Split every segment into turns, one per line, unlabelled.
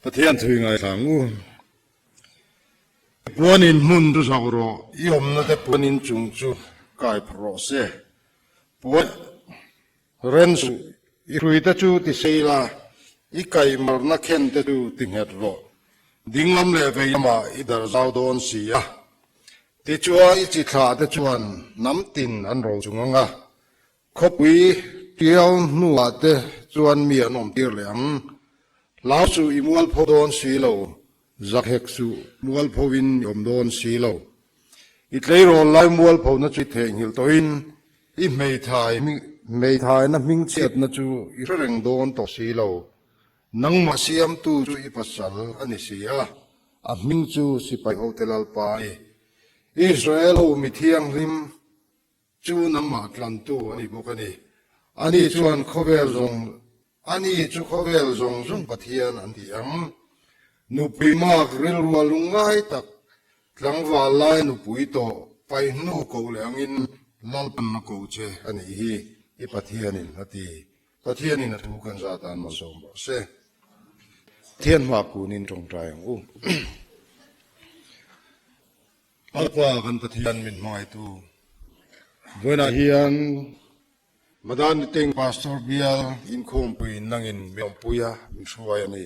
Pathian thui ngaithla ang u. Puan in hmun chu zauh rawh, i awmna te puan in chung chu kai phawrh rawh se. Puan ren suh, i hrui te chu ti sei la, i kaihmarna khen te chu ti nghet rawh. Dinglam leh vei lamah i dar zau dawn si a. Tichuan i chi thlah te chuan hnam tin an ro chung ang a, Khawpui tial hnuah te chuan mi an awm tir leh ang. Hlau suh i mualpho dawn si lo, zak hek suh mualpho in i awm dawn si lo. I tleirawl lai mualphona chu i theihnghilh tawhin i hmeithai hmeithaina hmingchhiatna chu i hre reng dawn tawh si lo. Nangmah siamtu chu i pasal a ni si a, a hming chu sipai hote Lalpa a ni. Israel ho mi thianghlim Chu nangmah tlantu a ni bawk a ni. Ani chuan khawvel zawng, ani chu khawvel zawng zawng Pathian an ti ang. Nupui mak rilrua lungngai tak, tlangval lai nupui tawh paihnu ko leh angin Lalpan a ko che a nih hi i Pathianin a ti. Pathianin a thu kan zat an malsawm rawh se. Pathian hma kunin tawngtai ang u. Lalpa kan Pathian min hmangaitu vawiinah hian Madan Niteng Pastor bial inkhawmpui nangin min awmpui a, min hruai a ni.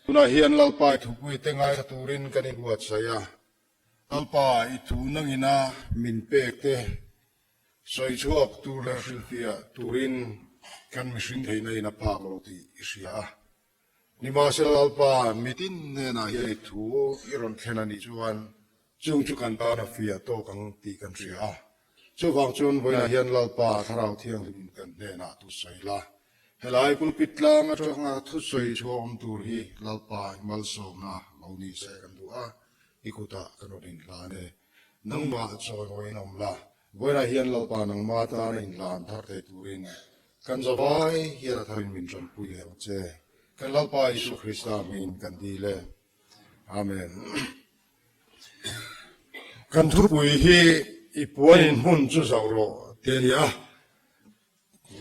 Tunah hian Lalpa i thupui te ngaithla turin kan inbuatsaih a, Lalpa i thu nangina min pek te sawi chhuak tur leh hrilhfiah turin kan mihring theihna in a phak lo tih i hria a. Nimahsela Lalpa, mitin hnenah hian i thu i rawn thlen a nih chuan chung chu kan tan a fiah tawk ang tih kan hria a. Chuvang chuan vawiinah hian Lalpa Thlarau Thianghlim kan hnenah thusawi la. Helai pulpit tlang atanga thusawi chhuah awm tur hi Lalpa i malsawmna lo ni se kan duh a, i kutah kan rawn inhlan e. Nangmah chawimawiin awm la, vawiinah hian Lalpa nangmah tana inhlan thar thei turin Kan zavai hian a tharin min tanpui leh ang che. Kan Lalpa Isua Krista hmingin kan dil e. Amen. Kan thupui hi i puan in hmun chu zauh rawh tih a ni a.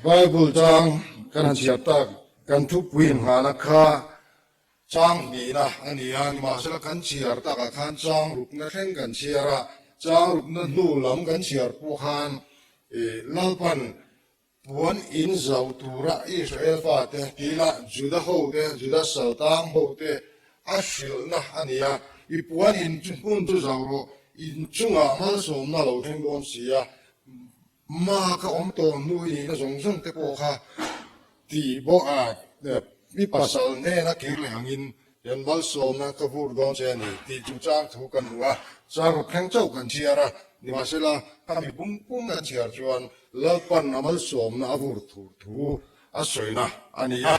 Bible chang kan han chhiar tak kan thupui inghahna kha chang hnihna a ni a, nimahsela kan chhiar takah khan chang rukna thleng kan chhiar a, chang rukna hnu lam kan chhiar pawh khan Lalpan Puan in zauh tura Israel fate tila Juda hote, Juda saltang hote a hrilhna a ni a. I puan in chu hmun chu zauh rawh, in chungah malsawmna lo thleng dawn si a. Ma ka awm tawh hnu i nihna zawng zawng te pawh kha tih bawk a, i pasal hnena kir leh angin Hian malsawmna ka vur dawn che a ni tih chu chang thu kan hmu a, chang ruk thleng chauh kan chhiar a, nimahsela khami pum pum kan chhiar chuan Lalpan a malsawmna a vur thur thu a sawina a ni a.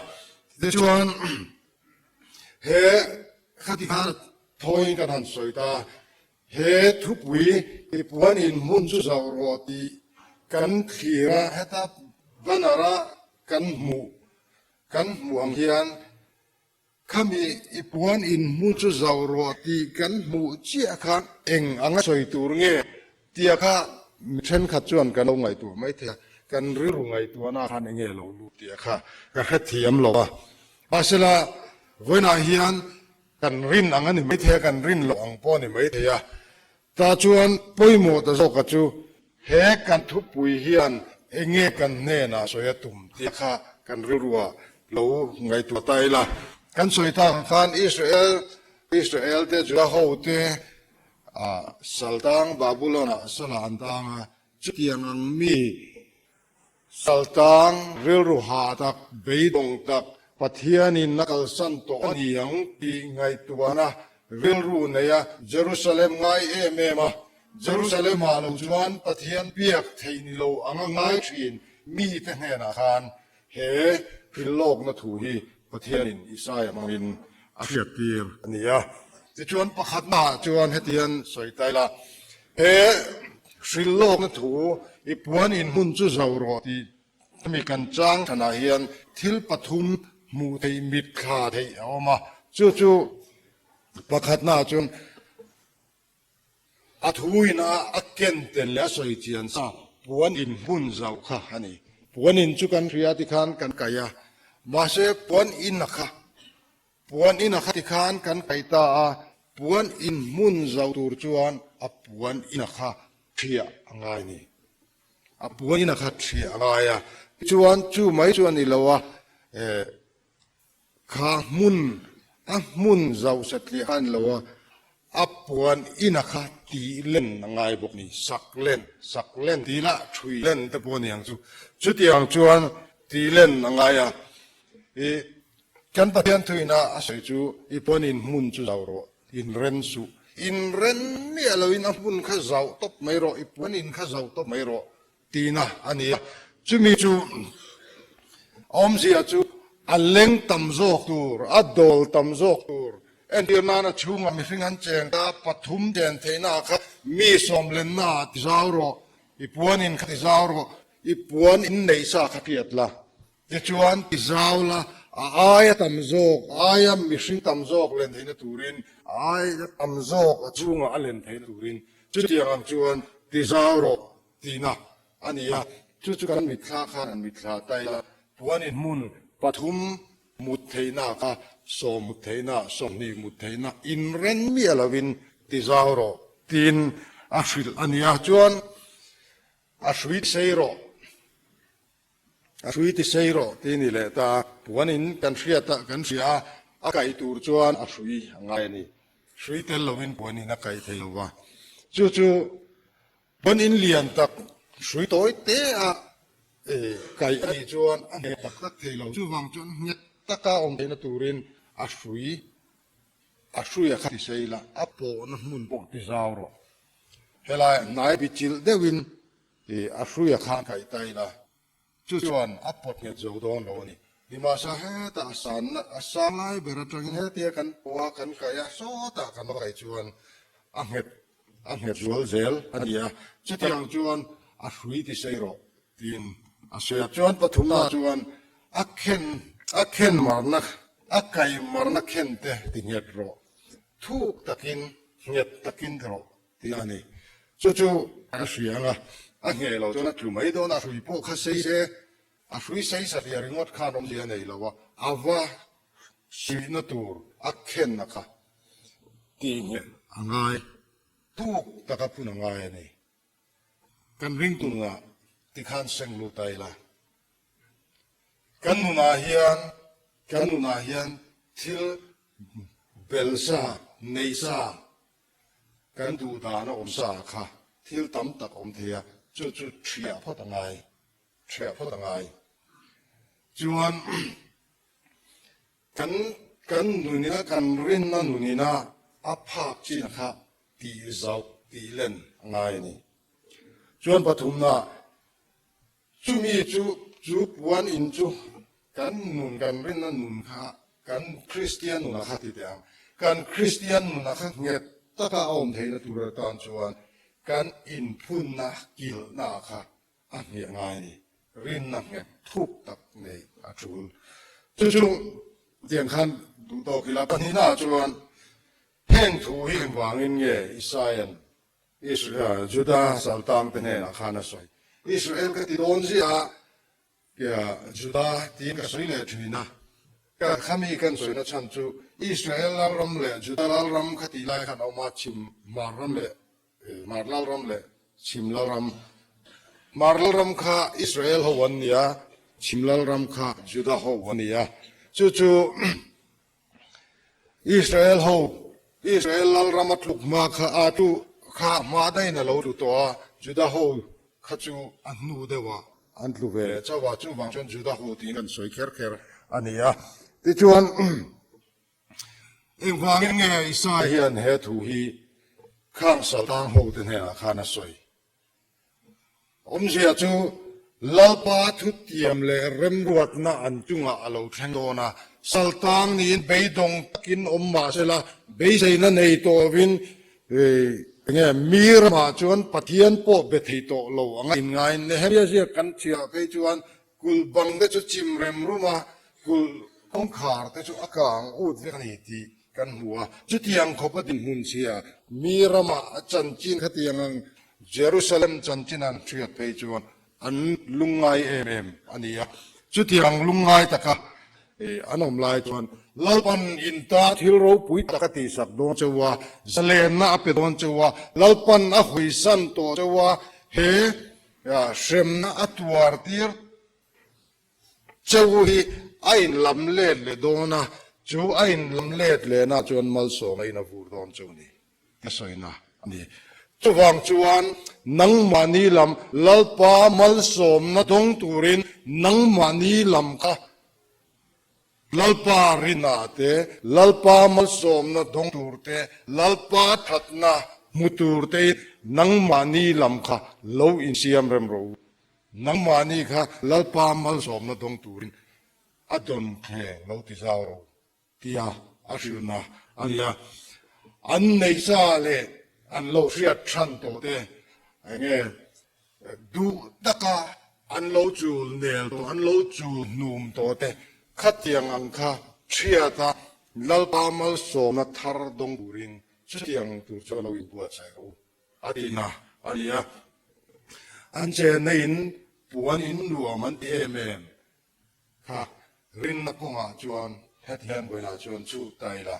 Tichuan he khati khan thawiin kan han sawi ta, he thupui i puan in hmun chu zauh rawh tih kan thlir a, heta banner a kan hmuh kan hmuh ang hian Khami i puan in hmu chu zauh rawh tih kan hmuh chiah khan eng anga sawi tur nge tia kha mi thenkhat chuan kan lo ngaihtuah mai thei a, kan rilru ngaihtuahna khan eng nge lo lut tia kha ka hrethiam lo a. Mahsela vawiinah hian kan rin ang a ni mai thei a, kan rin loh ang pawh a ni mai thei a. Tah chuan pawimawh ta zawka chu he kan thupui hian enge kan hnenah sawi a tum tih kha kan rilruah lo ngaihtuah ta ila. Kan sawi tak ang khan Israel Israel te Juda ho te saltang Babulon-ah salah an tang a, chutiang ang mi Saltang rilru hah tak, beidawng tak, Pathianin a kalsan tawh a ni ang tih ngaihtuahna rilru nei a Jerusalem ngai em em a, Jerusalem-ah lo chuan Pathian biak theih ni lo anga ngai thin mite hnenah khan he hrilhlawkna thu hi Pathianin Isaia hmangin a hriattir a ni a. Tichuan pakhatnaah chuan hetian sawi ta ila, He hrilhlawkna thu i puan in hmun chu zauh rawh tih hemi kan chang thanah hian thil pathum hmuh theih mitthla theih a awm a, chu chu pakhatnaah chuan A thuin a a ken tel leh a sawi chian sa puan in hmun zauh kha a ni. Puan in chu kan hria tikhan kan kaih a, mahse puan in a kha. Puan in a kha tikhan kan kaih ta a, puan in hmun zauh tur chuan a puan in a kha thiah a ngai a ni. A puan in a kha thiah a ngai a, tichuan chu mai chu a ni lo a, eh kha hmun a hmun zauh satliah kha a ni lo a, a puan in a kha tih len a ngai bawk a ni, sak len, sak len tih lah thui len te pawh a ni ang chu, chutiang chuan tih len a ngai a, ih Kan Pathian thuina a sawi chu i puan in hmun chu zauh rawh, inren suh. Inren miah loin a hmun kha zauh tawp mai rawh, i puan in kha zauh tawp mai rawh tihna a ni a. Chumi chu awmzia chu a leng tam zawk tur, a dawl tam zawk tur. Entir nana chhungah mihring an cheng ta, pathum chen theihna ah kha mi sawmlenna ah ti zau rawh, i puan in kha ti zau rawh, i puan in neih sa kha hriat la. Tichuan, ti zau la, a aia tam zawk, a aia mihring tam zawk len theihna turin, a aia tam zawk a chhungah a len theihna turin chutiang ang chuan ti zau rawh tihna a ni a. Chu chu kan mitthla khan an mitthla ta ila, puanin hmun pathum mut theihna kha sawm mut theihna, 20 mut theihna inren miah lovin ti zau rawh tiin a hrilh a ni a. Chuan a hrui sei rawh. A hrui ti sei rawh ti ni leh ta, puan in kan hriat a, kan hria a, a kaih tur chuan a hrui a ngai a ni. Hrui tel lovin puan in a kaih thei lo va, chu chu puan in lian tak hrui tawi te a kaih a nih chuan a nghet tak tak thei lo. Chuvang chuan nghet taka awm theihna turin a hrui a hrui a kha ti sei la, a pawhna hmun pawh ti zau rawh. Helai hnai bi chilh deuhin I a hruia khan kaih ta ila, chu chuan a pawt nghet zo dawn lo a ni. Nimahsela hetah a sanna a sang lai ber atangin hetia kan pawh a kan kaih a, sawtah kan va kaih chuan a nghet a nghet zual zel a ni a, chutiang chuan a hrui ti sei rawh tiin a sawi a. Chuan pathumna chuan a khen a khen marna a kaih marna khen te ti nghet rawh, thuk takin nghet takin ti rawh. Tih a ni. Chu chu a hria ang a, a ngheh loh chuan a tlu mai dawn a, a hrui pawh kha sei se, a hrui sei satliah ringawt khan awmzia a nei lo a, a va suihna tur a khenna kha tih ngheh a ngai, tuk taka phun a ngai a ni. Kan ring tunah tikhan seng lut a ila. Kan nunah hian, kan nunah hian thil bel sa, nei sa, Kan duh dan a awm sa kha thil tam tak awm thei a, chu chu thiah phawt a ngai, thiah phawt a ngai. Chuan kan kan nunina kan rinna nunina a phak chin kha tih zauh tih len a ngai a ni. Chuan pathumna Chumi chu chu puan in chu kan nun kan rinna nun kha kan Kristian nuna kha ti teh ang. Kan Kristian nuna kha nghet taka a awm theihna tur atan chuan kan inphunna kilhna kha a hniah ngai a ni. Rinna nghet thuk tak nei a tul. Chu chu tiang khan duh tawk ila. Pahnihnaah chuan heng thu hi engvangin nge Isaia'n Israel, Juda saltangte hnenah khan a sawi. Israel ka ti dawn ziah a, kia Juda tiin ka sawi leh thin a. Ka khami kan sawina chhan chu Israel lalram leh Juda lalram kha tih lai khan a awm a, chhim hmar ram leh hmar lalram leh chhim lalram. Hmar lalram kha Israel ho an ni a, chhim lalram kha Juda ho an ni a. Chu chu Israel ho, Israel lalram a tluk hma kha a tlu kha hma daihin a lo tlu tawh a, Juda ho kha chu a hnu deuh ah an tlu ve leh chauh a, chuvang chuan Juda ho tiin kan sawi kher kher a ni a. Tichuan, engvangin nge Isaiah hian he thu hi khang saltang hote hnenah khan a sawi? Awmzia chu Lalpa thutiam leh remruatna an chungah a lo thleng dawn a, saltang niin beidawng takin awm mah sela, beiseina nei tawhin enge mi ramah chuan Pathian pawh be thei tawh lo anga inngaiin Nehemia ziak kan chhiah phei chuan kulh bang te chu chim rem rum a, kulh kawngkhar te chu a kang ut vek a ni tih kan hmu a, chutiang khawp a dinhmun chhia mi ramah a chanchin khatiang ang Jerusalem chanchin an hriat phei chuan an lungngai em em a ni a, chutiang lungngai taka. An awm lai chuan Lalpan in ta thil ropui tak a tihsak dawn cheu a, zalenna a pe dawn cheu a, Lalpan a hawisan tawh cheu a, he hremna a tuar tir cheu hi a inlam let leh dawn a, chu a inlam let lehna chuan malsawmna in a vur dawn cheu ni. Ka sawina a ni. Chuvang chuan nangmahni lam Lalpa malsawmna dawng turin nangmahni lam kha Lalpa rina te, Lalpa malsawmna dawng tur te, Lalpa thatna hmu tur tein nangmahni lam kha lo insiam rem rawh u. Nangmahni kha Lalpa malsawmna dawng turin a dawn thleng lo ti zau rawh u. Tia a hrilhna a ni a, an neisa leh an lo hriat than tawh te eng nge duh taka an lo chul nel tawh, an lo chul hnum tawh te khatiang ang kha thiat a Lalpa malsawmna thar dawng turin chutiang tur chu a lo inbuatsaih rawh u a tihna a ni a. An chenna in puan in nuam an ti em em. Kha rinna kawngah chuan heti hian vawiinah chuan chhut ta ila,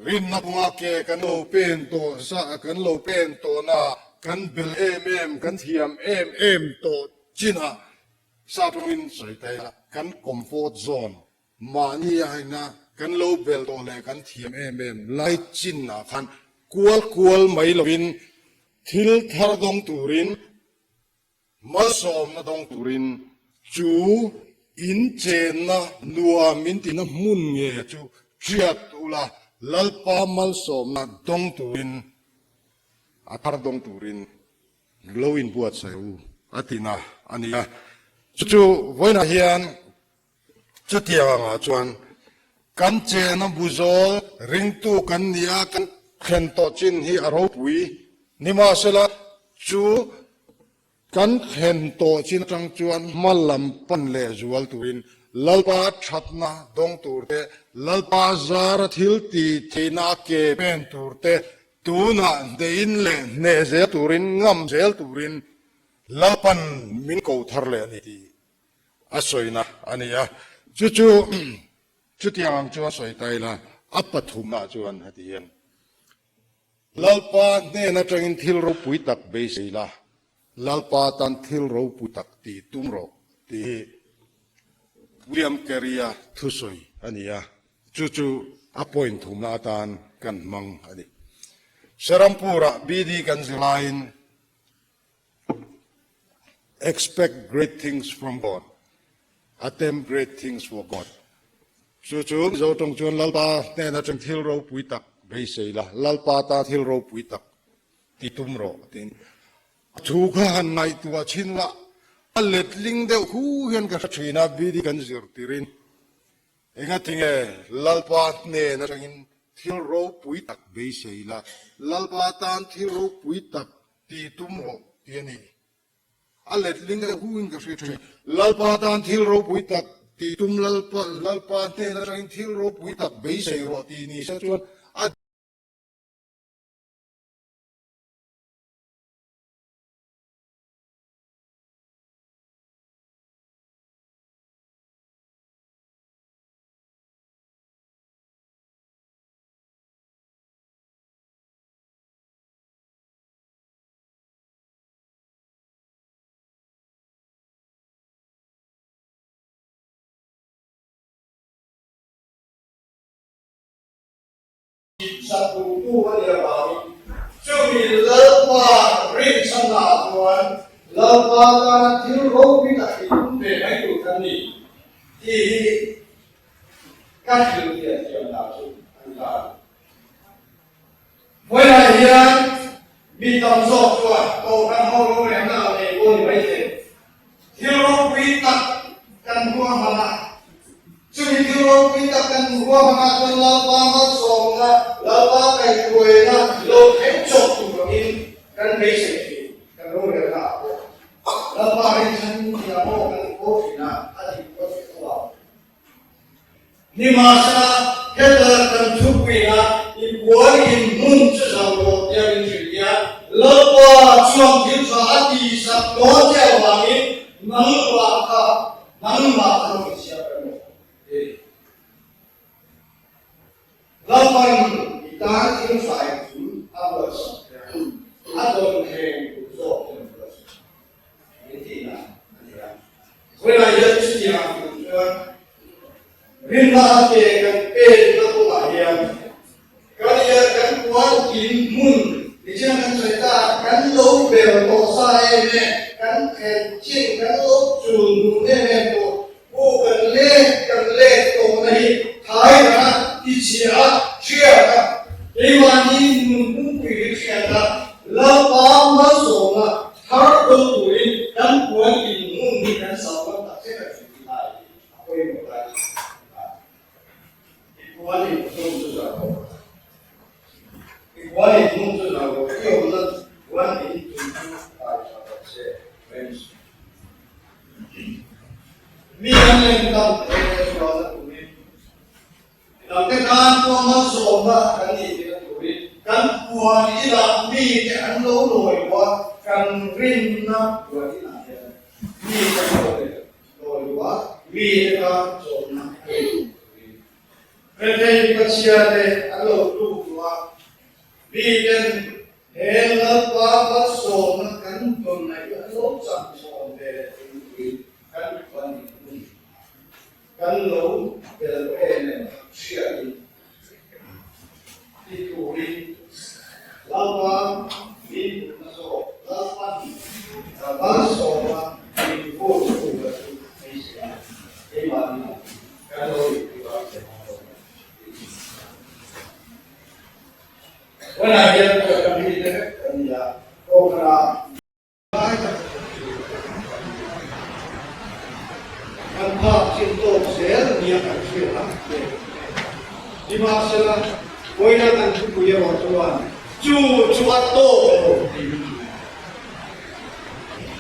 rinna kawnga ke kan lo pen tawh sa, kan lo pen tawhna kan bel em em, kan thiam em em tawh chinah sapawngin sawi ta ila, kan comfort zone mahni aina kan lo bel tawh leh kan thiam em em lai chinah khan kual kual mai lovin thil thar dawng turin Malsawmna dawng turin chu in chenna nuam in tihna hmun nge chu hriat ula, Lalpa malsawmna dawng turin a thar dawng turin lo inbuatsaih u a tina a ni a. Chu chu vawiinah hian chutiang angah chuan kan chenna buzawl ringtu kan ni a, kan thlen tawh chin hi a ropui. Nimahsela chu Kan thlen tawh chin atang chuan hma lam pan leh zual turin Lalpa thatna dawng tur te, Lalpa zara thil ti theihna a ke pen tur te, tunah hnehin leh hneh zel turin, ngam zel turin Lalpan min ko thar leh a ni tih a sawina a ni a. Chu chu chutiang ang chuan sawi ta ila, a pathumah chuan heti hian Lalpa hnen atangin thil ropui tak beisei la, Lalpa tan thil ropui tak tih tum rawh tih hi William Carey-a thusawi a ni a, chu chu a point thumna atan kan hmang a ni. Serampur-ah BD kan zir laiin Expect great things from God, attempt great things for God. Chu chu Mizo tawng chuan Lalpa hnen atang thil ropui tak beisei la, Lalpa ta thil ropui tak ti tum rawh tiin a thu kha han ngaihtuah chhin la, a letling deuh hu hian ka hre thin a, BD kan zir tirin engatinge Lalpa hnen atangin thil ropui tak beisei la, Lalpa tan thil ropui tak Ti tum rawh ti a ni. A letling deuh hu in ka hria thin. Lalpa tan thil ropui tak ti tum Lalpa Lalpa hnen atangin thil ropui tak beisei rawh ti ni se chuan a
Sakduhtu a nih avangin chumi Lalpa rinchhannaah chuan Lalpa tana thil ropui tak hi tum ve mai tur kan ni tih hi ka hrilhfiah thiam dan chu a ni ta a ni. Vawiinah hian mi tam zawk chuan Kohhran ho rorelna lo nei pawh ni mai thei. Thil ropui tak kan ruahman a, chumi thil ropui tak kan ruahman ah chuan Lalpa malsawmna, Lalpa kaihhruaina lo thleng chawp tur angin kan beisei thin, kan rorelna ah pawh. Lalpa rinchhan nia pawh kan inkawl thin a, a dik pawh a dik tho ang. Nimahsela, heta kan thupuina i puan in hmun chu zau rawh tia min hrilh hian, Lalpa chuan thil tha a tihsak dawn che avangin nangmah kha nangmah kha lo insiam reng rawh. hrai thul a buatsaih a, a dawnthleng tur zawk chu an buatsaih min tihna a ni a. Vawiinah hian chutiang tur chuan rinna ke kan penna kawngah hian kan ia kan puan in hmun nichina kan sawi ta kan lo ber tawh sa em em, kan thlen chin kan lo chul dun em em tawh Pu kan let kan let tawhna hi thai danga i chhia a, hriat a, keimahni nun pumpuii hi hriat a, Lalpa malsawmna thar dawn turin kan puan in hmun hi kan sau ngam tak zet a tih lai hi a pawimawh lai chu a ni. I puan in hmun chu zah rawh. I puan in hmun chu zah rawh. I awmna puan in tui chu kai tha rawh se. Friends. Mi an lem tam te chuan a turin midangte tan pawh malsawmna kan nih theihna turin kan puan inah mite an lo lawi lo a, kan rinna puan inah hian mite an lo lawi lo a, mite tan chawmna a nih theihna turin Rethei Pathian te an lo tluk lo a, miten He Lalpa malsawmna kan tawn hi a lo changchhawn ve leh thei turin kan pan in hun kan lo bel em em hriatin ti turin Lalpa min putna zawk Lalpan malsawmna min vur tura chu beiseina keimahni kan lo inpui a. Vawiinah hian Kohhran mi te vek kan ni a, Kohhranah lai tak a thawk tur kan ni a. Kan phak chin tawk zel nia kan hriat a che. Nimahsela, vawiina kan thupui erawh chuan chu chu a tawk lo tih hi chu.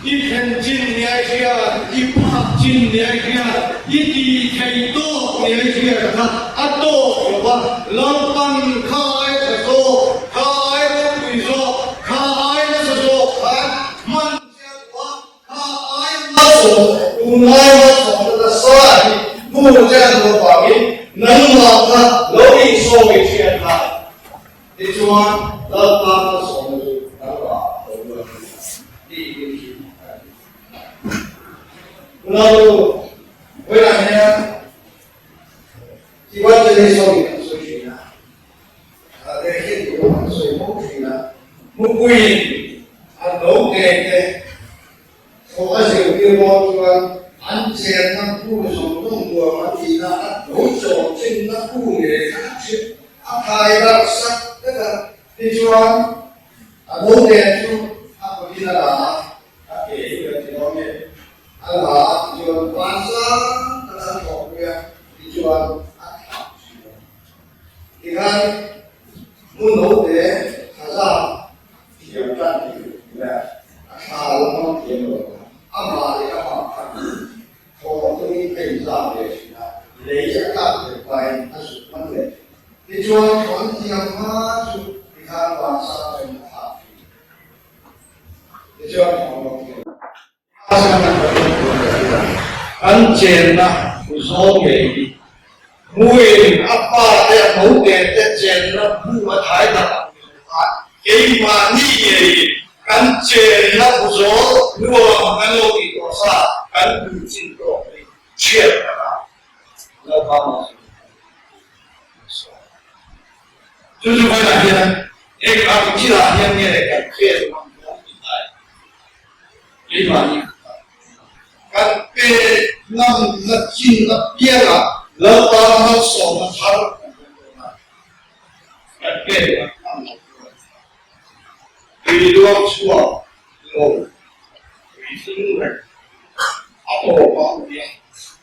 I thlen chin nia i hriat, i phak chin nia i hriat, i ti thei tawk nia i hriat kha a tawk lo va, Lalpan kha ai tha zawk, kha ai ropui zawk, kha ai nasa zawk khan hman chiah lo va, kha ai malsawm, tunlai malsawmna nasa hi hmu chiah lo avangin nangmah kha lo insawi hriat la. Tichuan, Lalpa malsawmna chu kan rah lo luat a ni tih hi a ni. Unau, vawiinah hian evangelism in an sawi thin a, lehkhin tur an sawi fo thin a, mupuiin an lo teng te Thawh a zirtir dawn chuan an chenna bu zawng zawng nuam an tihna a lo chawm chinna bu ngei kha a hrilh a thai darh sak vek a. Tichuan a naute chu a kawtin a la a, a ke hi kan ti dawn nge, a la a tichuan vansang tak an thawhpui a, tichuan a thlah thin a. Tikhan hmun naute thaza Thiam tan tih duh hle a, a thla lo hmang thiam lo kha amah leh amah khan thaw tumin a inzam ve thin a, lei a tlak ve hmain a zut man leh thin. Tichuan thawn thiam hma chu tikhan vansang chuan a thlak thin. Tichuan thawn lo thiam. An chenna bu zawl ngei hi hmuin a pa te a naute te chenna bu a thai dak ang ni lo khan keimahni ngeiin kan chenna bu zawl nuam kan lo tih tawh sa kan duh chin tawk hi chhiat taka Lalpa Malsawmna kan sawi. Chu chu vawiinah hian eng ang thilah hian nge kan khel ngam dawn tih lai Keimahni kan pe ngamna chin apiangah Lalpa malsawmna thar kan dawn dawn a, kan pe ngam lo chuan tui luang chhuak lo tui tling reng a tawp a awm a,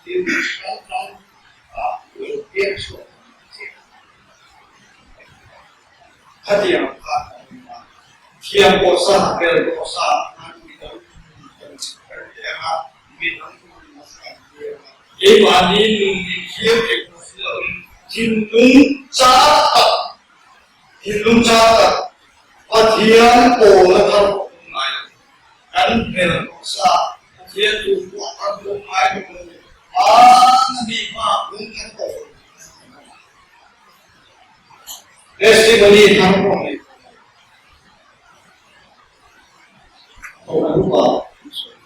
thil chi hrang hrang a lo piang chhuak ang chi a. Khatiang khan a awm a, thiam pawh sa, bel pawh sa khan mi dang kan kan ti ang a, mi dang nun kan ti ang a, keimahni nun inthlir theih pawh si loin thinlung chak tak, thinlung chak tak Pathian pawla thar pawh awm ngai lo, kan bel pawh sa, Pathian duh pawh kan duh ngai bawk lo, hmana mi hma lung kan tawh lo. Testimony thar pawh nei tawh lo. Kohhran upa an sawi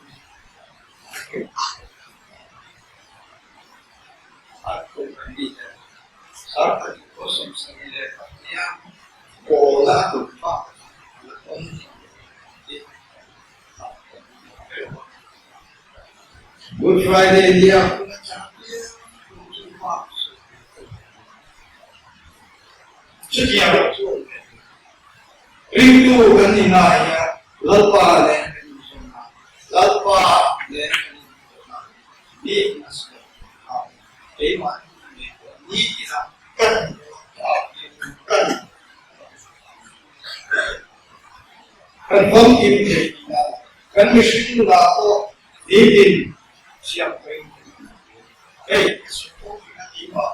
An kohhran mite 3272 pawla bak la awm tih Good Friday nia hun a chah piang tur chu bak sawi tur Chutiang lo chu awm ve thei. Ringtu kan ni na hian Lalpa nen kan inzawm a, Lalpa nen kan inzawm a, mi a sawi a, keimah hi ka nei tawh ni tina kan kan kan famkim thei tina kan mihring nunah pawh nitin siam pawhin hei ka sawi pawh hi a keimah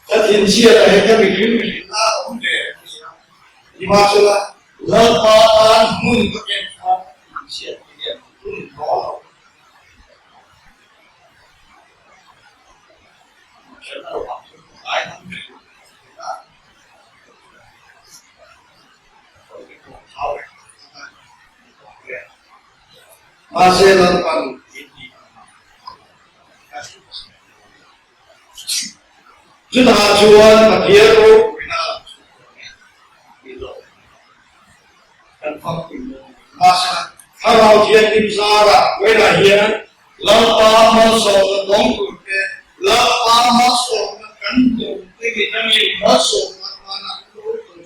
Ka thinchhiat ah hian ka mihring mihring a awm ve a ni a, nimahsela Lalpa tan hmun ka ken khan ka thinchhiat te hian hun dawn lo. Khelh lo ang chu ngai hnam ve lo a. Mahse Lalpan in tih Chutah chuan Pathian ropuina a lang chhuak dawn e tih zawh kan famkim dawn a ni. Mahse, Thlarau Thianghlim zarah vawiinah hian Lalpa malsawmna dawng tur te, Lalpa malsawmna kan dawng te mi dangin malsawmna atana an lo dawn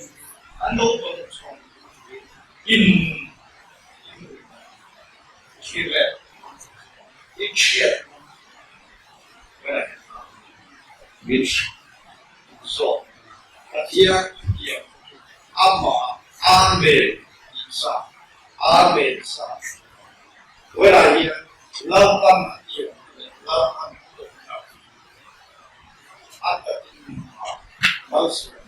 an lo dawn chhawng tur hi in nun Thlir leh i chhiat min zawk Pathian thiam chu amah Amen tih sa Amen sa Vawilah hian Lalpan a thiam leh Lalpan a dawm tak a takin malsawm